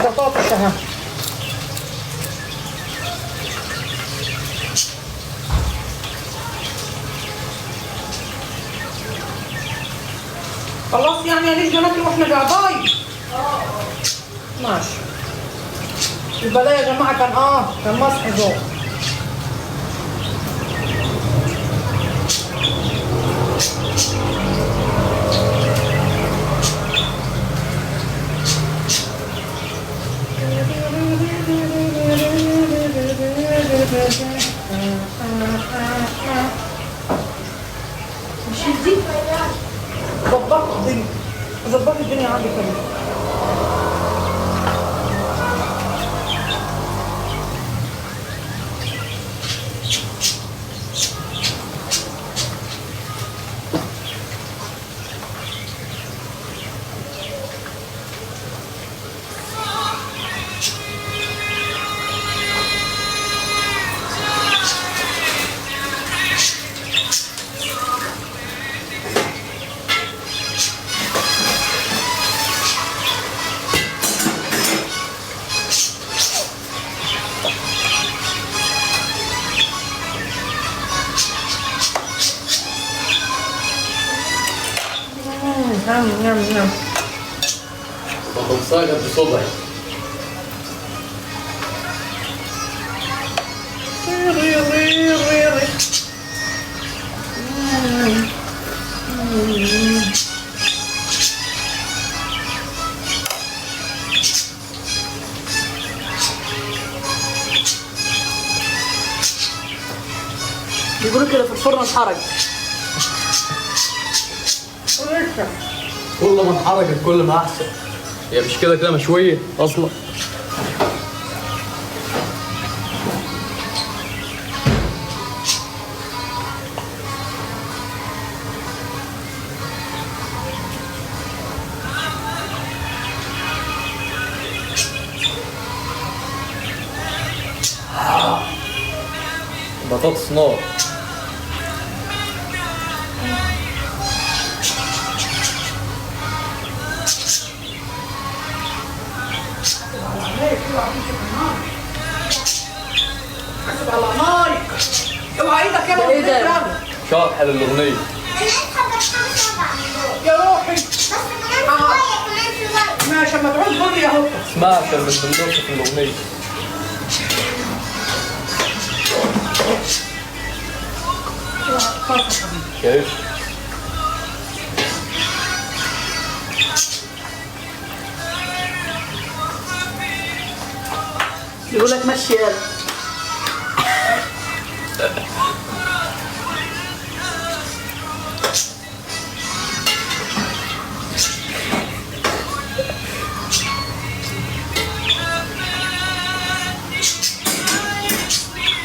البطاطس اهي. خلاص يعني هنيجي ناكل واحنا جعباي. ماشي. يبقى ده يا جماعة كان كان مسح ذوق. مش دي ظبطت الدنيا، ظبطت الدنيا عندي كمان. نعم نعم نعم. بطاطساية قد صبعي. بيقولوا كده في الفرن اتحرق. كل ما انحرقت كل ما احسن. هي مش كده كده مشوية اصلا. بطاطس نار. حاسب على نارك، اوعى ايدك يلا. ايه ده؟ شرح للاغنية. يا روحي بس كمان شوية، كمان شوية. ماشي، اما تعوز قول لي يا هوبا. اسمعها عشان مش بنوصف في الاغنية. شايف؟ بيقول لك مشي يلا.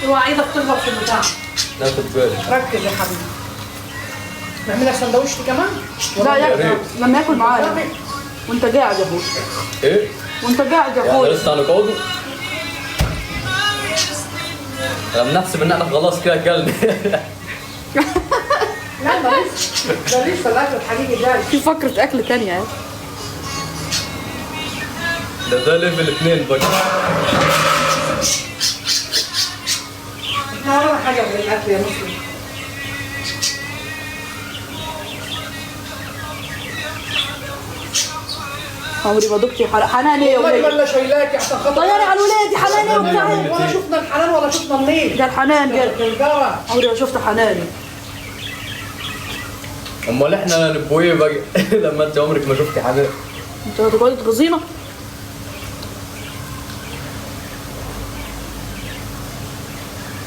اوعى ايدك تضرب في البتاع. ناخد بالي. ركز يا حبيبي. نعمل لك سندوتش كمان؟ لا يا ياكل ريت. لما ياكل معايا وانت قاعد يا اخوي. ايه؟ وانت قاعد يا يعني اخوي. لسه هنقعدوا؟ احنا بنحسب ان احنا خلاص كده اكلنا. لا ده لسه، ده لسه الاكل الحقيقي جاي. في فقرة اكل تانية يعني. ده level 2 بقى. احنا ورانا حاجة غير الاكل يا مسلم. عمري ما دقت حنان ايه يا والله ولاد؟ ولا شايلاك عشان خاطر طياري على الولاد يا حنان ايه وبتاع. ولا شفنا الحنان ولا شفنا النيل. قال حنان قال. الجرة. عمري ما شفت حناني. امال احنا نبقوا ايه بقى؟ لما انت عمرك ما شفتي حنان. انت هتقعدي تغزينا؟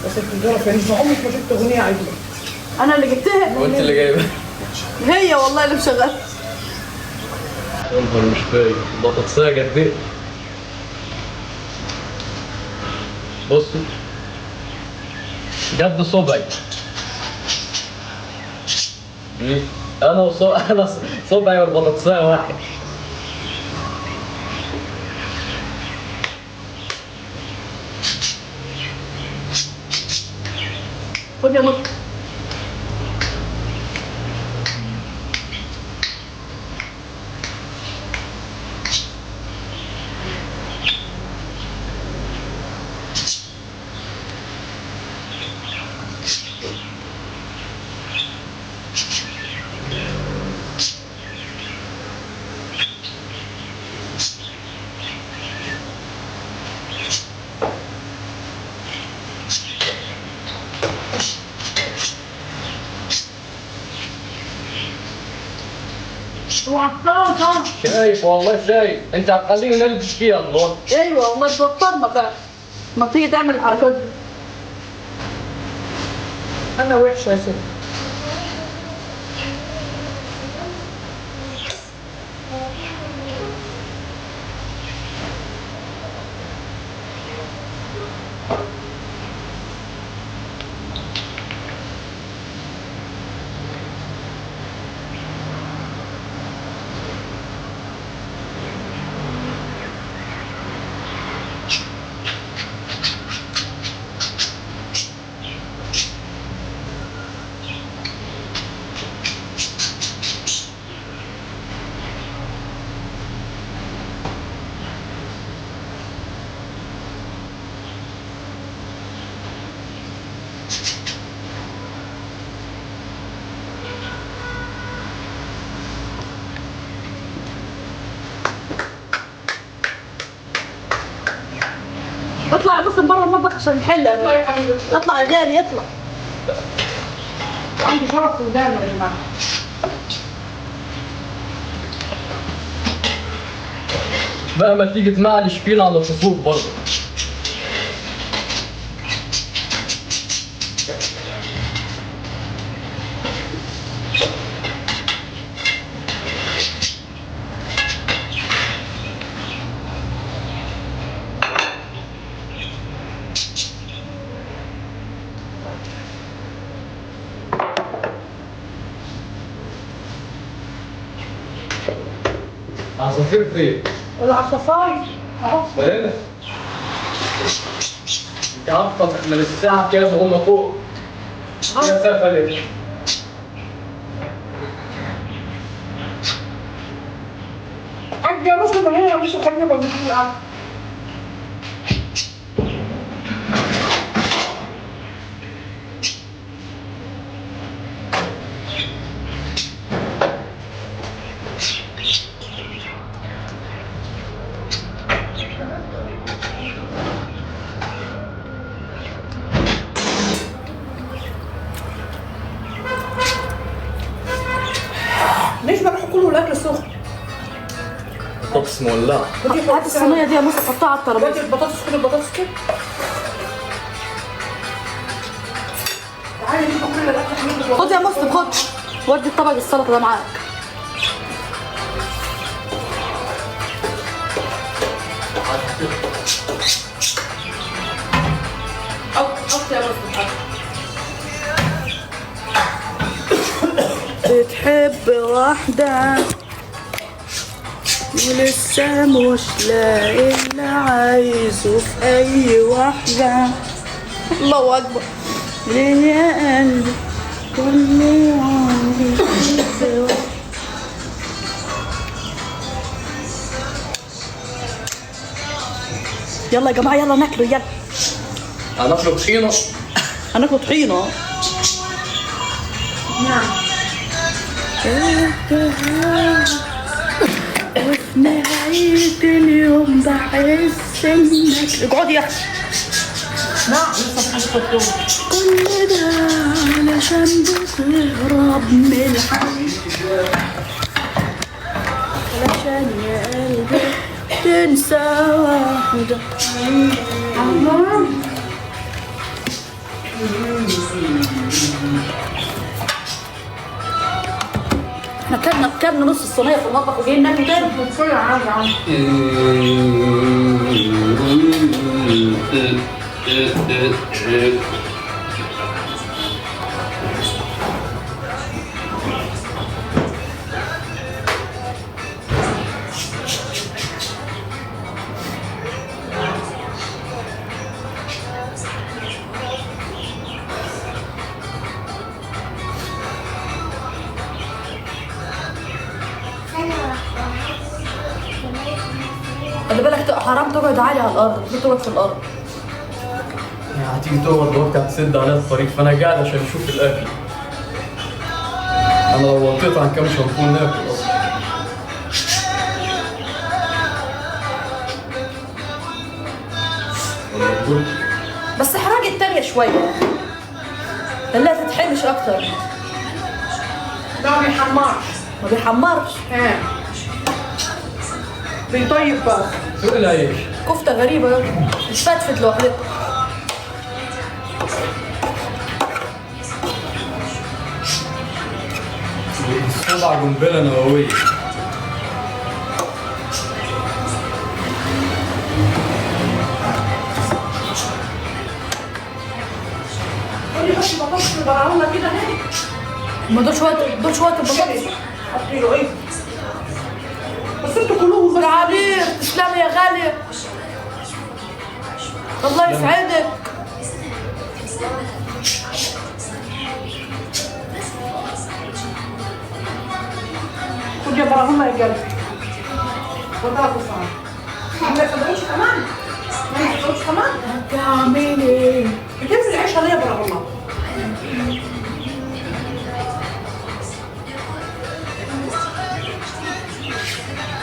بس الجرة فين؟ عمرك ما شفت اغنية عدله. انا اللي جبتها. وانت اللي جايبها. هي والله اللي مشغلها. يا نهار مش فايق، البطاطساية قد ايه؟ بصوا جد صبعي. انا انا صبعي والبطاطساية واحد. خد يا مك. وعطلتها. شايف والله شايف، انت هتخليني نلبس فيها الله. ايوه والله توترنا فعلا. ما تيجي تعمل الحركات دي. انا وحشة يا ستي. اطلع بس من بره المطبخ عشان نحل. يا حبيبي اطلع يا غالي اطلع. عندي شرف ودان يا جماعة. مهما تيجي تمعلش فينا على الفصول برضه. عصافير فين؟ العصافير اهو. فاهم؟ انت عارفه من الساعة كام وهم فوق؟ يا سفلت. حاج يا مسلم هنا يا مسلم خلينا موجودين الان. ليش بروح كله الاكل سخن؟ البطاطس مولعة. هات الصينية دي يا موسى حطها على الترابيزة. بدي البطاطس، كل البطاطس كده. تعالي نجيب كل الاكل حبيبي. خد يا مسلم خد، ودي الطبق السلطة ده معاك. حط يا مسلم حط. بتحب واحدة ولسه مش لاقي اللي عايزه في أي واحدة. الله أكبر. ليه يا قلبي كل يوم بتحب واحدة. يلا يا جماعة يلا ناكله، يلا هناكله طحينة. هناكله طحينة. نعم. وفي نهاية اليوم بحس انك اقعدي يا اختي. نعم لسه في حاجة في كل ده علشان بتهرب من الحياة، علشان يا قلبي تنسى واحدة. الله. احنا كلنا نص الصينية في المطبخ وجايين ناكل تاني. بسرعة عادي عادي. خلي بالك حرام تقعد عالي على الارض، المفروض تقعد في الارض. يعني هتيجي تقعد دلوقتي هتسد عليا الطريق، فانا قاعد عشان اشوف الاكل. انا لو وطيت عن كام مش هنكون ناكل اصلا. بس احراج التانية شوية، خليها تتحمش أكتر. ده ما بيحمرش. ما بيحمرش. ها بيطيب بس. فين العيش؟ كفته غريبة اتفتفت لوحدها. سبع قنبلة نووية. قولي حطي بطاطس في البراونه كده هنا. ما دول شوية، دول شوية البطاطس. حطي له ايه؟ بس انتوا كلوهم بس. يا عبير تسلمي يا غالية، الله يسعدك. خد يا براهمة يا قلبي. بطاطس اهو. عامله سندوتش كمان؟ عامله سندوتش كمان؟ هتعمل ايه؟ بتنزل العيش عليا يا براهمة.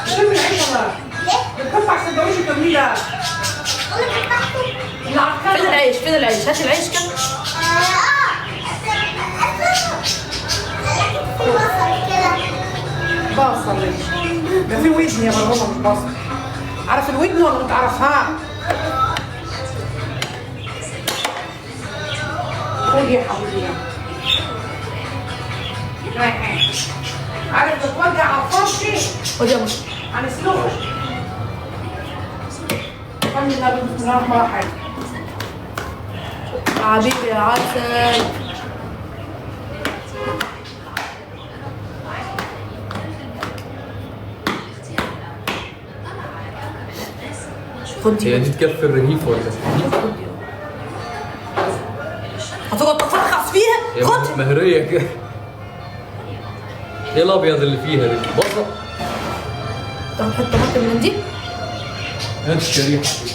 بتنزل العيش ولا؟ بتحط على السندوتش وترميه. فين العيش؟ فين العيش؟ هات العيش كده. بصل ده في ودن يا برهومه، مش بصل. عارف الودن ولا ما تعرفها؟ خد يا حبيبي. عارف بتوجع على الفرش. خد يا مسلم. هنسلخه. الحمد لله، بسم الله الرحمن الرحيم. حبيبي يا عسل. خد هي دي تكفي الرغيف ولا ايه؟ هتقعد تفرخص فيها؟ خد. مهريه كده. ايه الابيض اللي فيها دي؟ بصل. طب نحط طماطم من دي؟ هات الشريحة دي.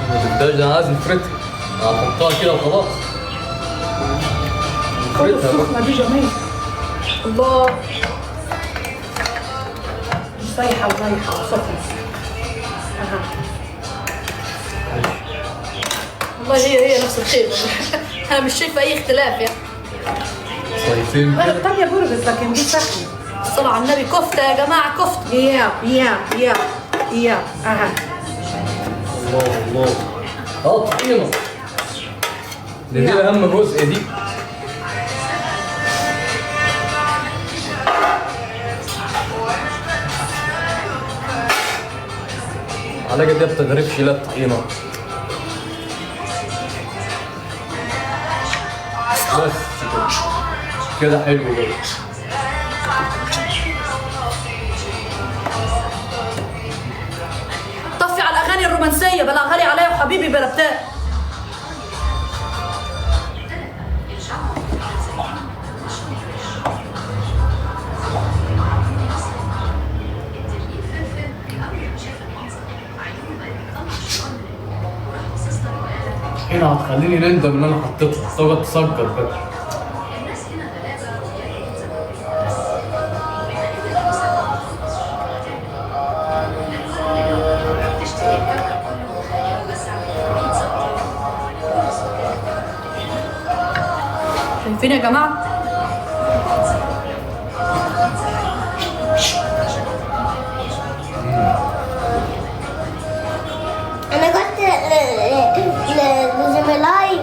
ما تبداش، انا عايز نفردها. هحطها كده وخلاص. خد نفردها بقى. السخنة دي جميل. الله. صيحة ورايحه وسخنه. اها. والله هي نفس الخيمة. انا مش شايفه اي اختلاف يعني. صيفين كده. الثانية بردت لكن دي سخنة. الصلاة على النبي. كفته يا جماعة، كفته. يا يا يا يا اها. الله الله. طحينه. دي اهم جزء دي. على دي ما بتغرفش لا الطحينه. بس كده كده حلو جدا. طفي على الاغاني الرومانسية، بلا غالي عليا وحبيبي بلا بتاع. هنا هتخليني نندم ان انا حطيتها. تقعد تسجل بقى. شايفين يا جماعة؟ انا قلت لزميلاي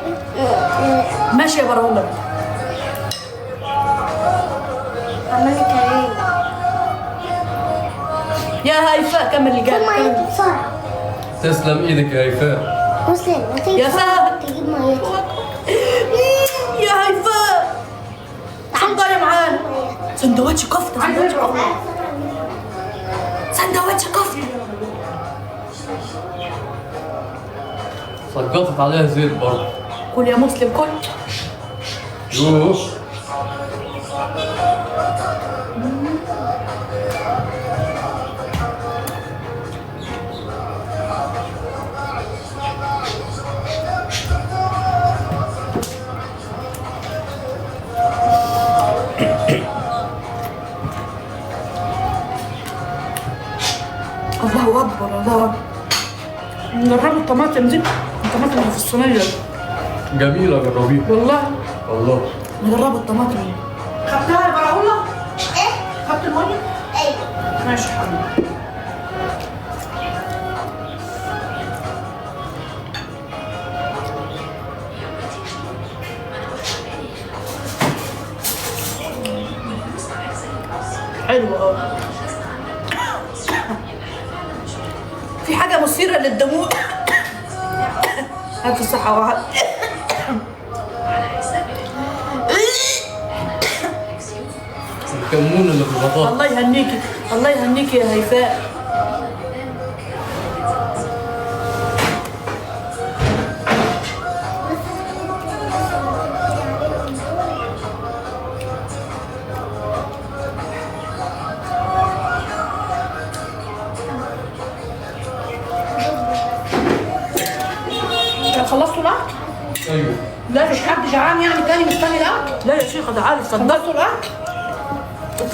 ماشي يا براوله. عمل كريم. يا هيفاء كمل الجاي. ميته بسرعة. تسلم ايدك يا هيفاء. مسلم ما تيجي يا فهد. تجيب ميته. يا هيفاء اتفضلي معانا. سندوتش كفته، سندوتش كفته، سندوتش كفته. سقطت عليها زيت برضه. كل يا مسلم كل. يوه. الله اكبر الله اكبر. نجربوا الطماطم دي، الطماطم اللي في الصينية. جميلة، جربيها. والله والله نجرب الطماطم. خدتها يا براهولة؟ ايه. خدت المية؟ ايوه. ماشي حبيبي. حلو. في حاجة مثيرة للدموع. ألف صحة وعافية. الكمون اللي في البطاطا. الله يهنيكي، الله يهنيكي يا هيفاء. بس انا كنت لسه بتقولي عليهم دول. خلصتوا الاكل؟ ايوه. لا مش حد جعان يعني تاني مستني الاكل؟ لا يا شيخة، ده عارف. اتفضل. خلصتوا الاكل؟